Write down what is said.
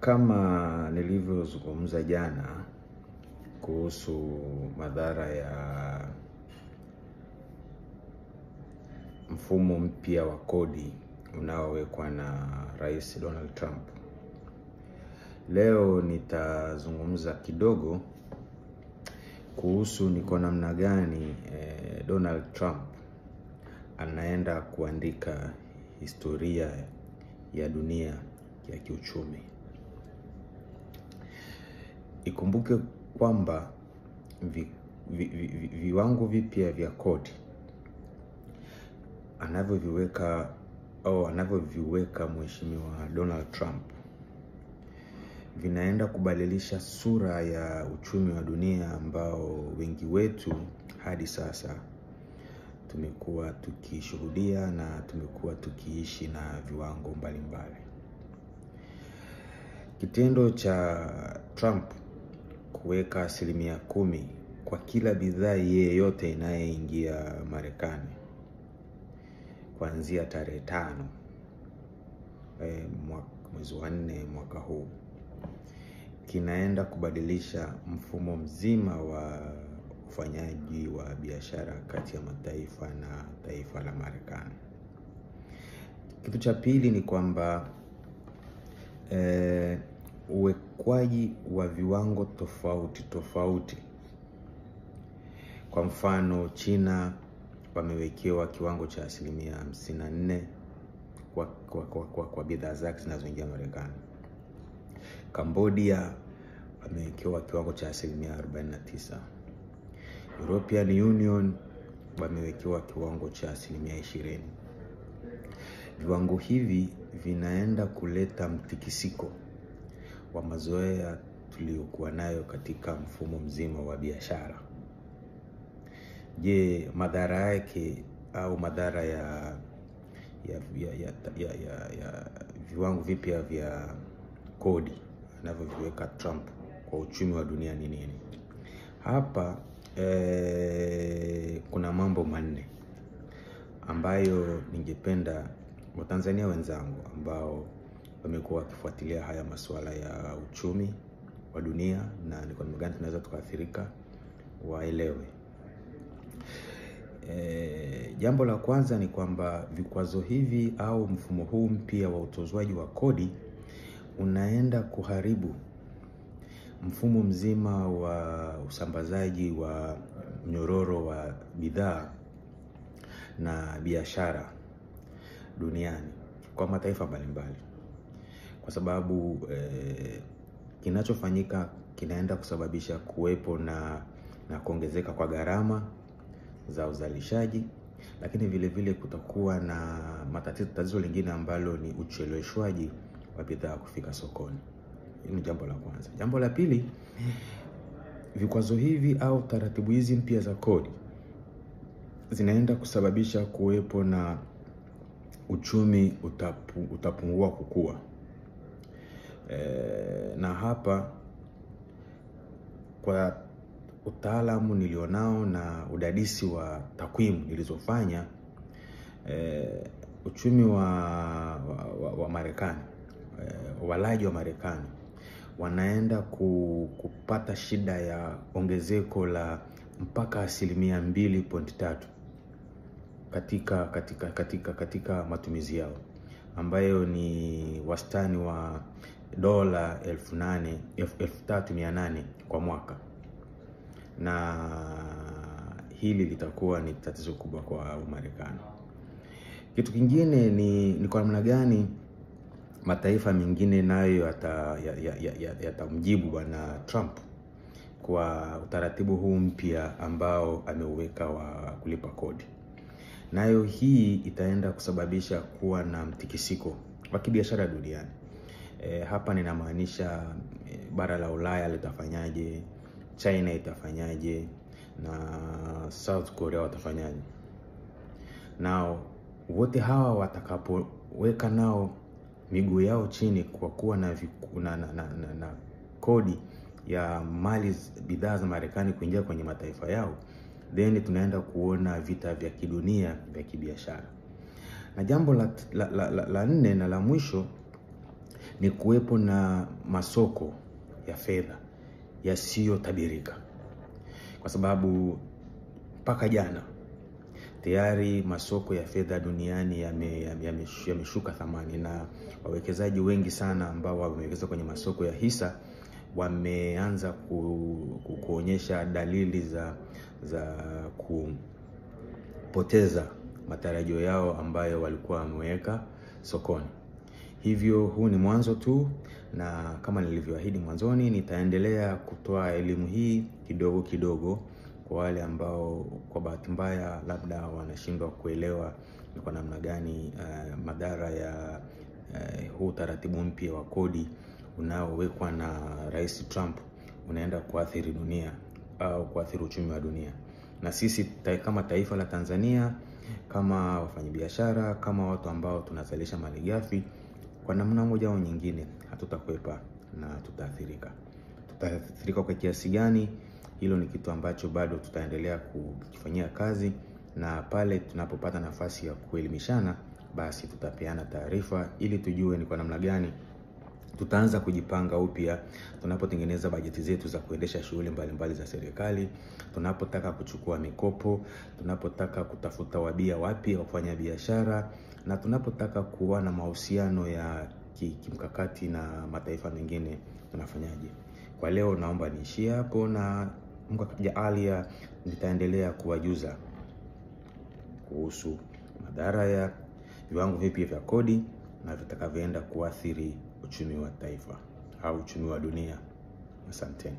Kama nilivyozungumza jana kuhusu madhara ya mfumo mpya wa kodi unaowekwa na Rais Donald Trump, leo nitazungumza kidogo kuhusu ni kwa namna gani Donald Trump anaenda kuandika historia ya dunia ya kiuchumi. Ikumbuke kwamba viwango vipya vya kodi anavyoviweka au anavyoviweka Mheshimiwa Donald Trump vinaenda kubadilisha sura ya uchumi wa dunia ambao wengi wetu hadi sasa tumekuwa tukishuhudia na tumekuwa tukiishi na viwango mbalimbali. Kitendo cha Trump kuweka 10% kwa kila bidhaa yeyote inayoingia Marekani kuanzia tarehe 5 mwezi wa 4 mwaka huu kinaenda kubadilisha mfumo mzima wa ufanyaji wa biashara kati ya mataifa na taifa la Marekani. Kitu cha pili ni kwamba uwekwaji wa viwango tofauti tofauti. Kwa mfano, China wamewekewa kiwango cha 54% kwa bidhaa zake zinazoingia Marekani. Cambodia wamewekewa kiwango cha 49%. European Union wamewekewa kiwango cha 20%. Viwango hivi vinaenda kuleta mtikisiko wa mazoea tuliyokuwa nayo katika mfumo mzima wa biashara. Je, madhara yake au madhara ya viwango vipya vya kodi anavyoviweka Trump kwa uchumi wa dunia ni nini? Hapa kuna mambo manne ambayo ningependa Watanzania wenzangu ambao wamekuwa wakifuatilia haya masuala ya uchumi wa dunia na ni kwa namna gani tunaweza tukaathirika waelewe. Jambo la kwanza ni kwamba vikwazo hivi au mfumo huu mpya wa utozwaji wa kodi unaenda kuharibu mfumo mzima wa usambazaji wa mnyororo wa bidhaa na biashara duniani kwa mataifa mbalimbali, kwa sababu kinachofanyika kinaenda kusababisha kuwepo na kuongezeka kwa gharama za uzalishaji, lakini vile vile kutakuwa na matatizo, tatizo lingine ambalo ni ucheleweshwaji wa bidhaa kufika sokoni. Hili ni jambo la kwanza. Jambo la pili, vikwazo hivi au taratibu hizi mpya za kodi zinaenda kusababisha kuwepo na uchumi utapungua kukua. Na hapa kwa utaalamu nilionao na udadisi wa takwimu nilizofanya, uchumi wa Marekani, walaji wa Marekani wanaenda kupata shida ya ongezeko la mpaka 2.3% katika matumizi yao, ambayo ni wastani wa dola 8,300 kwa mwaka. Na hili litakuwa ni tatizo kubwa kwa Marekani. Kitu kingine ni kwa namna gani mataifa mengine nayo yatamjibu Bwana Trump kwa utaratibu huu mpya ambao ameuweka wa kulipa kodi. Nayo hii itaenda kusababisha kuwa na mtikisiko wa kibiashara duniani. Hapa ninamaanisha bara la Ulaya litafanyaje, China itafanyaje, na South Korea watafanyaje. Nao wote hawa watakapoweka nao miguu yao chini kwa kuwa na kodi ya mali bidhaa za Marekani kuingia kwenye mataifa yao, then tunaenda kuona vita vya kidunia vya kibiashara. Na jambo la nne na la mwisho ni kuwepo na masoko ya fedha yasiyotabirika, kwa sababu mpaka jana tayari masoko ya fedha duniani yameshuka thamani, na wawekezaji wengi sana ambao wamewekeza kwenye masoko ya hisa wameanza kuonyesha dalili za kupoteza matarajio yao ambayo walikuwa wameweka sokoni. Hivyo huu ni mwanzo tu, na kama nilivyoahidi mwanzoni, nitaendelea kutoa elimu hii kidogo kidogo kwa wale ambao kwa bahati mbaya labda wanashindwa kuelewa ni kwa namna gani madhara ya huu utaratibu mpya wa kodi unaowekwa na Rais Trump unaenda kuathiri dunia au kuathiri uchumi wa dunia. Na sisi kama taifa la Tanzania, kama wafanyabiashara, kama watu ambao tunazalisha malighafi, kwa namna moja au nyingine hatutakwepa na tutaathirika. Tutaathirika kwa kiasi gani? Hilo ni kitu ambacho bado tutaendelea kukifanyia kazi, na pale tunapopata nafasi ya kuelimishana, basi tutapeana taarifa ili tujue ni kwa namna gani tutaanza kujipanga upya tunapotengeneza bajeti zetu za kuendesha shughuli mbalimbali za serikali, tunapotaka kuchukua mikopo, tunapotaka kutafuta wabia wapya wa kufanya biashara, na tunapotaka kuwa na mahusiano ya kimkakati na mataifa mengine tunafanyaje. Kwa leo naomba niishie hapo, na Mungu akijaalia nitaendelea kuwajuza kuhusu madhara ya viwango vipya vya kodi na vitakavyoenda kuathiri uchumi wa taifa au uchumi wa dunia. Asanteni.